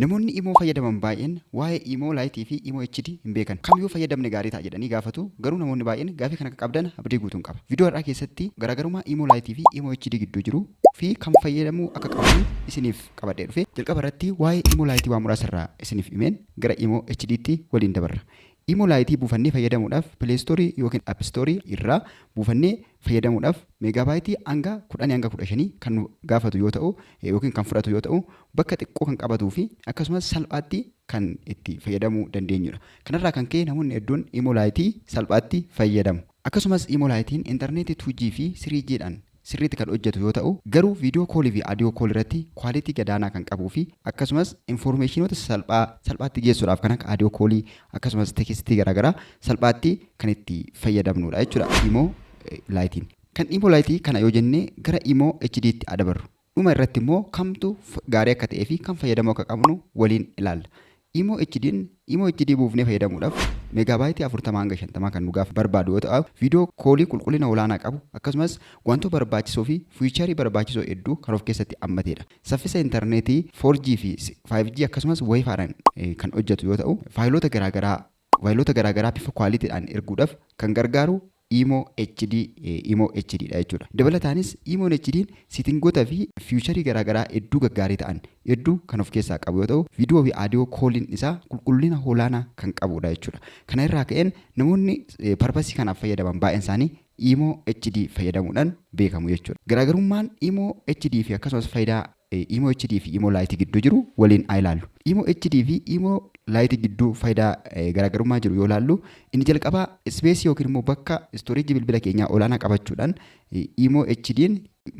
Namoonni Imo fayyadaman baay'een waa'ee Imo Lite fi Imo HD hin beekan. Kam yoo fayyadamne gaarii ta'a jedhanii gaafatu. Garuu namoonni baay'een gaafii kana akka qabdan abdii guutuun qaba. Viidiyoo har'aa keessatti garaagarummaa Imo Lite fi Imo HD gidduu jiru fi kam fayyadamuu akka qabdan isiniif qabadhee dhufe. Jalqaba irratti waa'ee Imo Lite waa muraasa irraa isiniif himeen gara Imo HDtti waliin dabarra. Imo Lite buufannee fayyadamuudhaaf Play Store yookiin App Store irraa buufannee fayyadamuudhaaf meegaabaayitii hanga 10 hanga 15 kan nu gaafatu yoo ta'u yookiin kan fudhatu yoo ta'u, bakka xiqqoo kan qabatuu fi akkasumas salphaatti kan itti fayyadamuu dandeenyudha. Kanarraa kan ka'e namoonni hedduun Imo Lite salphaatti fayyadamu. Akkasumas Imo Lite'n intarneetii 2G fi 3G dhaan sirriitti kan hojjetu yoo ta'u, garuu viidiyoo koolii fi adiyoo kool irratti kwaalitii gadaanaa kan qabuu fi akkasumas infoormeeshinoota salphaa salphaatti geessuudhaaf kan akka adiyoo koolii akkasumas tekistii garaagaraa salphaatti kan itti fayyadamnudha jechuudha Imo Lite'n. Kan Imo Lite kana yoo jenne gara Imo HD tti adabarru. Dhuma irratti immoo kamtu gaarii akka ta'ee fi kam fayyadamuu akka qabnu waliin ilaalla. Imo HD'n Imo HD buufnee fayyadamuudhaaf meegaabaayitii 40 hanga 50 kan nu gaaf barbaadu yoo ta'u, viidiyoo koolii qulqullina olaanaa qabu akkasumas wantoota barbaachisoo fi fiicharii barbaachisoo hedduu kan of keessatti hammateedha. Saffisa intarneetii 4G fi 5G akkasumas Wi-Fi-dhaan kan hojjetu yoo ta'u, faayiloota garaagaraa Faayiloota garaagaraa bifa kwaaliitiidhaan erguudhaaf kan gargaaru Imo HD, Imo HD dha jechuudha. Dabalataanis Imo HD'n siitingoota fi fiicharii garaagaraa hedduu gaggaarii ta'an hedduu kan of keessaa qabu yoo ta'u, viidiyoo fi aadiyoo kooliin isaa qulqullina olaanaa kan qabudha jechuudha. Kana irraa ka'een namoonni parpasii kanaaf fayyadaman baay'een isaanii Imo HD fayyadamuudhaan beekamu jechuudha. Garaagarummaan Imo HD fi akkasumas faayidaa Imo HD fi Imo Lite gidduu jiru waliin haa ilaallu. Imo HD fi Imo Lite gidduu faayidaa garaagarummaa jiru yoo ilaallu, inni jalqabaa ispeesii yookiin immoo bakka istoreejii bilbila keenyaa olaanaa qabachuudhaan Imo HD'n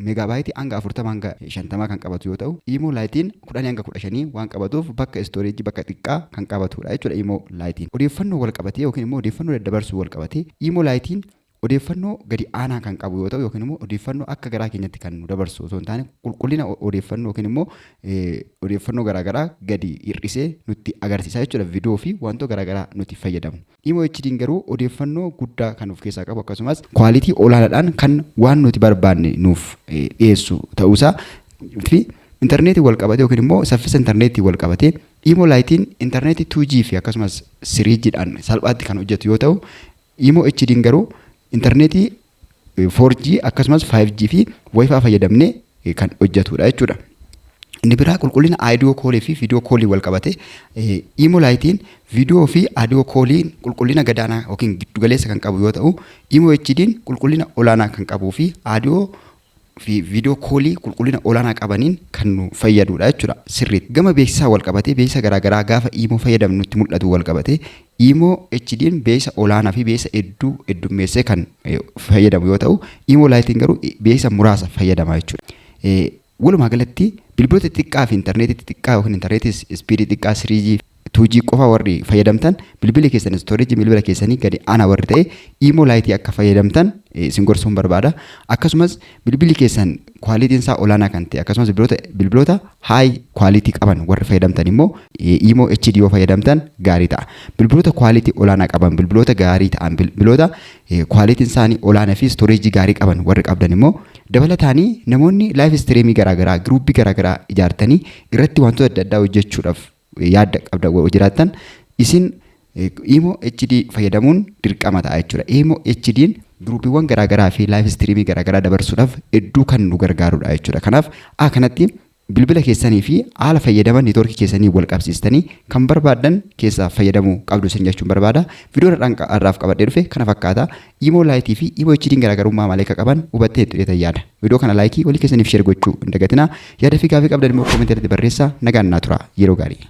meegaabaayitii hanga 40 hanga 50 kan qabatu yoo ta'u, Imo Lite'n 10 hanga 15 waan qabatuuf bakka istoreejii bakka xiqqaa kan qabatudha jechuudha Imo Lite'n. Odeeffannoo wal qabatee yookiin immoo odeeffannoo daddabarsuu wal qabatee Imo Lite'n odeeffannoo gadi aanaa kan qabu yoo ta'u yookiin immoo odeeffannoo akka garaa keenyatti kan nu dabarsu osoo hin taane, qulqullina odeeffannoo yookiin immoo odeeffannoo garaagaraa gadi hir'isee nutti agarsiisa jechuudha, viidiyoo fi wantoota garaagaraa nuti fayyadamu. Imo HD'n garuu odeeffannoo guddaa kan of keessaa qabu akkasumas kwaalitii olaanaadhaan kan waan nuti barbaanne nuuf dhiyeessu ta'uusaa fi intarneetii wal qabatee yookiin immoo saffisa intarneetii wal qabatee Imo Lite'n intarneetii 2G fi akkasumas 3G dhaan salphaatti kan hojjetu yoo ta'u, Imo HD'n garuu intarneetii 4G akkasumas 5G fi Wi-Fi fayyadamnee kan hojjetudha jechuudha. Inni biraa qulqullina audio koolii fi viidiyoo koolii wal qabate, Imo Lite'n viidiyoo fi audio koolii qulqullina gadaanaa yookiin giddugaleessa kan qabu yoo ta'u, Imo HD'n qulqullina olaanaa kan qabuu fi audio fi viidiyoo koolii qulqullina olaanaa qabaniin kan nu fayyadudha jechuudha sirriitti. Gama beeksisaa wal qabatee, beeksisa garaagaraa gaafa Imo fayyadamnu nutti mul'atu wal qabatee, Imo HD'n beeksisa olaanaa fi beeksisa hedduu heddummeessee kan fayyadamu yoo ta'u, Imo Lite'n garuu beeksisa muraasa fayyadama jechuudha. Walumaa galatti bilbiloota xixiqqaa fi intarneetii xixiqqaa yookiin intarneetii ispiidii xiqqaa 3G 2G qofa warri fayyadamtan, bilbilli keessan istoreejii bilbila keessanii gadi aanaa warri ta'e Imo Lite akka fayyadamtan isin gorsuun barbaada. Akkasumas bilbilli keessan kwaalitiin isaa olaanaa kan ta'e akkasumas bilbiloota high kwaalitii qaban warri fayyadamtan immoo Imo HD yoo fayyadamtan gaarii ta'a. Bilbiloota kwaalitii olaanaa qaban, bilbiloota gaarii ta'an, bilbiloota kwaalitiin isaanii olaanaa fi istoreejii gaarii qaban warri qabdan immoo, dabalataanii namoonni live streamii garaagaraa, giruuppii garaagaraa ijaartanii irratti wantoota adda addaa hojjechuudhaaf yaadda qabda jiraattan, isin Imo HD fayyadamuun dirqama ta'a jechuudha. Imo HD'n giruupiiwwan garaagaraa fi live streamii garaagaraa dabarsuudhaaf hedduu kan nu gargaarudha jechuudha. Kanaaf a kanatti bilbila keessanii fi haala fayyadama neetwoorkii keessanii wal qabsiistanii kan barbaaddan keessaa fayyadamuu qabdu isin jechuun barbaada. Viidiyoo har'aaf qabadhee dhufe kana fakkaata. Imo Lite fi Imo HD'n garaagarummaa maalii akka qaban hubattee itti dheetan yaada. Viidiyoo kana laayikii walii keessaniif sheer gochuu hin dagatinaa. Yaada fi gaafii qabdan immoo koomentii irratti barreessaa. Nagaan naa tura. Yeroo gaarii.